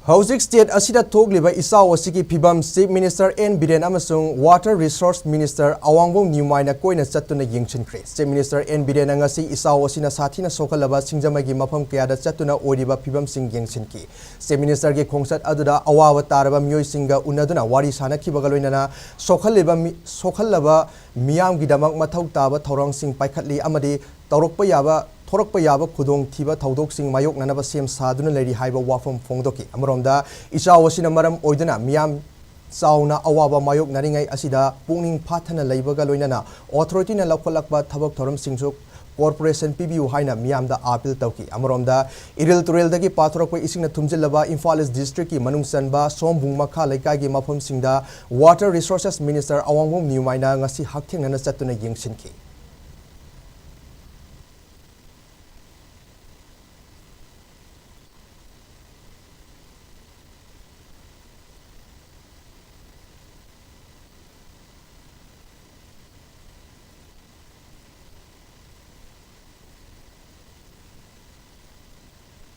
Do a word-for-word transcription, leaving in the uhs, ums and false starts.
ꯍꯧꯖꯤꯛ state ꯑꯁꯤꯗ ꯊꯣꯛꯂꯤꯕ ꯏꯆꯥꯎ ꯑꯁꯤꯒꯤ ꯐꯤꯕꯝ Chief Minister ꯑꯦꯟ ꯕꯤꯔꯦꯟ ꯑꯃꯁꯨꯡ Water Resource Minister ꯑꯋꯥꯡꯕꯝ ꯅ꯭ꯌꯨꯃꯥꯏꯅ ꯀꯣꯏꯅ ꯆꯠꯇꯨꯅ ꯌꯦꯡꯁꯤꯟꯈ꯭ꯔꯦ꯫ Chief Minister ꯑꯦꯟ ꯕꯤꯔꯦꯟꯅ ꯉꯁꯤ ꯏꯆꯥꯎ ꯑꯁꯤꯅ ꯁꯥꯊꯤꯅ ꯁꯣꯛꯍꯜꯂꯕ ꯁꯤꯡꯖꯃꯩꯒꯤ ꯃꯐꯝ ꯀꯌꯥꯗ ꯆꯠꯇꯨꯅ ꯑꯣꯏꯔꯤꯕ ꯐꯤꯕꯝꯁꯤꯡ ꯌꯦꯡꯁꯤꯟꯈꯤ꯫ Chief Ministerꯒꯤ ꯈꯣꯡꯆꯠ ꯑꯗꯨꯗ ꯑꯋꯥꯕ ꯇꯥꯔꯕ ꯃꯤꯑꯣꯏꯁꯤꯡꯒ ꯎꯅꯗꯨꯅ ꯋꯥꯔꯤ ꯁꯥꯅꯈꯤꯕꯒ ꯂꯣꯏꯅꯅ ꯁꯣꯛꯍꯜꯂꯤꯕ ꯃꯤ-, ꯁꯣꯛꯍꯜꯂꯕ ꯃꯤꯌꯥꯝꯒꯤꯗꯃꯛ ꯃꯊꯧ ꯇꯥꯕ ꯊꯧꯔꯥꯡꯁꯤꯡ ꯄꯥꯏꯈꯠꯂꯤ ꯑꯃꯗꯤ ꯇꯧꯔꯛꯄ ꯌꯥꯕ, ꯊꯣꯔꯛꯄ ꯌꯥꯕ ꯈꯨꯗꯣꯡꯊꯤꯕ ꯊꯧꯗꯣꯛꯁꯤꯡ ꯃꯥꯌꯣꯛꯅꯅꯕ ꯁꯦꯝ ꯁꯥꯗꯨꯅ ꯂꯩꯔꯤ ꯍꯥꯏꯕ ꯋꯥꯐꯝ ꯐꯣꯡꯗꯣꯛꯈꯤ꯫ ꯑꯃꯔꯣꯝꯗ, ꯏꯆꯥꯎ ꯑꯁꯤꯅ ꯃꯔꯝ ꯑꯣꯏꯗꯨꯅ ꯃꯤꯌꯥꯝ ꯆꯥꯎꯅ ꯑꯋꯥꯕ ꯃꯥꯌꯣꯛꯅꯔꯤꯉꯩ ꯑꯁꯤꯗ ꯄꯨꯛꯅꯤꯡ ꯐꯥꯊꯅ ꯂꯩꯕꯒ ꯂꯣꯏꯅꯅ authorityꯅ ꯂꯧꯈꯠꯂꯛꯄ ꯊꯕꯛ ꯊꯧꯔꯝꯁꯤꯡꯁꯨ cooperation ꯄꯤꯕꯤꯌꯨ ꯍꯥꯏꯅ ꯃꯤꯌꯥꯝꯗ appeal ꯇꯧꯈꯤ꯫ ꯑꯃꯔꯣꯝꯗ, ꯏꯔꯤꯜ ꯇꯨꯔꯦꯜꯗꯒꯤ ꯄꯥꯊꯣꯔꯛꯄ ꯏꯁꯤꯡꯅ ꯊꯨꯝꯖꯤꯜꯂꯕ ꯏꯝꯐꯥꯜ East Districtꯀꯤ ꯃꯅꯨꯡ ꯆꯟꯕ ꯁꯣꯝꯕꯨꯡ ꯃꯈꯥ ꯂꯩꯀꯥꯏꯒꯤ ꯃꯐꯝꯁꯤꯡꯗ Water Resources Minister ꯑꯋꯥꯡꯕꯝ ꯅ꯭ꯌꯨꯃꯥꯏꯅ ꯉꯁꯤ ꯍꯛꯊꯦꯡꯅꯅ ꯆꯠꯇꯨꯅ ꯌꯦꯡꯁꯤꯟꯈꯤ꯫